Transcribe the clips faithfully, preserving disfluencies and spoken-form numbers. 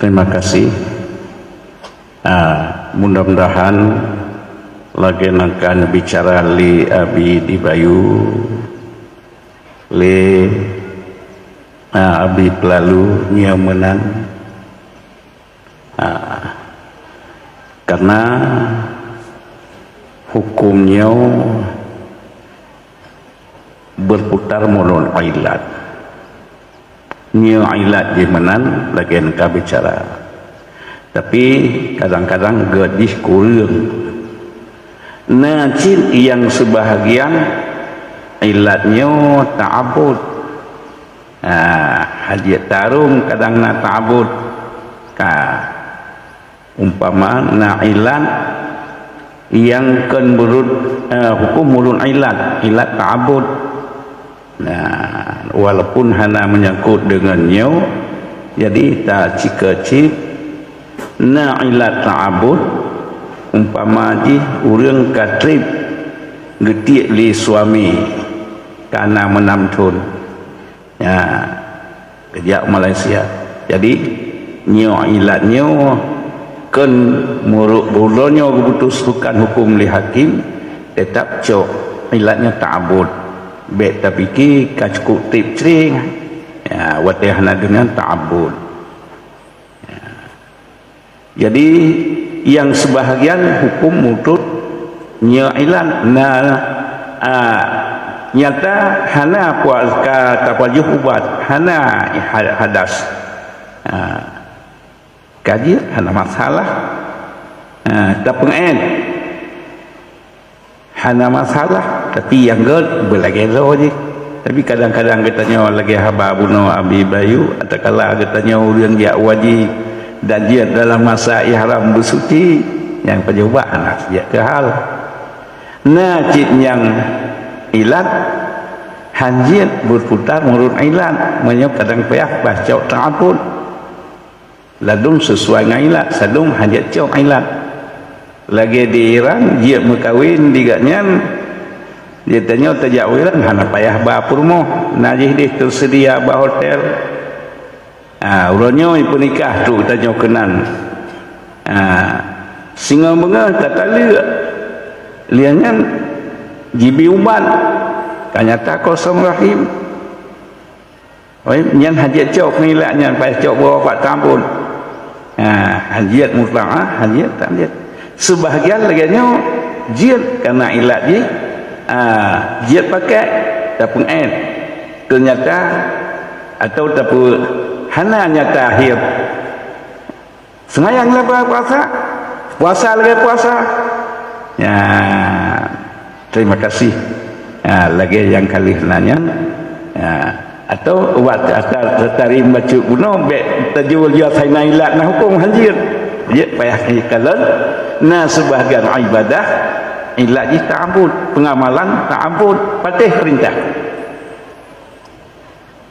Terima kasih. Ah, mudah-mudahan lagèe nyang ka neubicara lé Abi di Bayu, lé, ah, Abi Peulalu nyoe meunan. Ah, karena hukum nyoe berputar meureuloh ilat. Nyoe ilat jih meunan lagèe nyang ka bicara. Tapi kadang-kadang gèt jih kureueng. Na cit nyang seubahgian ilat nyoe ta'abud. Ah, hajat tarông kadang na ta'abud. Ka. Umpama na ilat nyang kon meureuloh, eh, hukum meureuloh ilat, ilat ta'abud. Nah, walaupun hana meunyangkot deungon nyoe, jadi tacika cit na ilat ta'abud, umpama jih ureueng ka trép geutiek lé suami ka na meunam thon. Ya, geujak Malaysia. Jadi, nyoe ilat nyoe kon meureuloh nyoe geuputuskan hukum lé hakim, teutap cok ilat nyoe ta'abud. Bèk tapike ka cukup trép cre. Ya, watèe hana deungon ta'abud. Jadi, nyang seubahgian hukum meureuloh nyoe ilat na, a, nyata hana puasa ka tapajoh ubat, hana ha-, hadas. A, ka jeuet hana masalah. A, tapeungèt. Hana masalah, tapi nyang gèt beulagèe droe jih. Tapi kadang-kadang geutanyoe lagèe haba bunoe Abi Bayu, tatkala geutanyoe ureueng jak haji dan jeuet dalam masa ihram beusuci, nyang pajoh ubat hana jeuet keu hal. Na cit nyang ilat, hanjeuet berputar meureuloh ilat, meunyoe kadang payah bah cok ta'abud. Ladôm sesuai ngon ilat, sadôm hanjeuet cok ilat. Lagèe di Iran, jeuet meukawen di gobnyan, geutanyoe tajak u Iran hana payah ba peurumoh, na jih deh teuseudia ba hotel. Ah, uroe nyoe peunikah trok geutanyoe keunan. Ah, singoh beungoh tataleuek. Lheueh nyan jibi ubat, ka nyata kosong rahim. Oi, nyan hanjeuet cok ngon ilat nyan, payah cok beuoh pat tampon. Ha, hanjeuet mutlaah, hanjeuet, hanjeuet. Seubahgian lagèe nyoe jeuet kana ilat jih, ha, jeuet pakai, tapeungèt. Teunyata atau tapeu-, hana nyata akhé. Seumayang laba puasa, puasa lagèe puasa. Ya, terima kasih. Ya, lagèe nyang ka lheueh na nyan. Ya, atau ubat ata-, tatarim bacut bunoe bèk tajôl jih asai na ilat na huköm hanjeuet. Jeuet payah ikalon, na seubahgian ibadah ilat jih ta'abud, peungamalan ta'abud, patéh peurintah.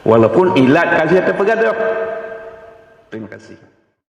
Walaupun ilat ka lheueh tapeugadôh. Terima kasih.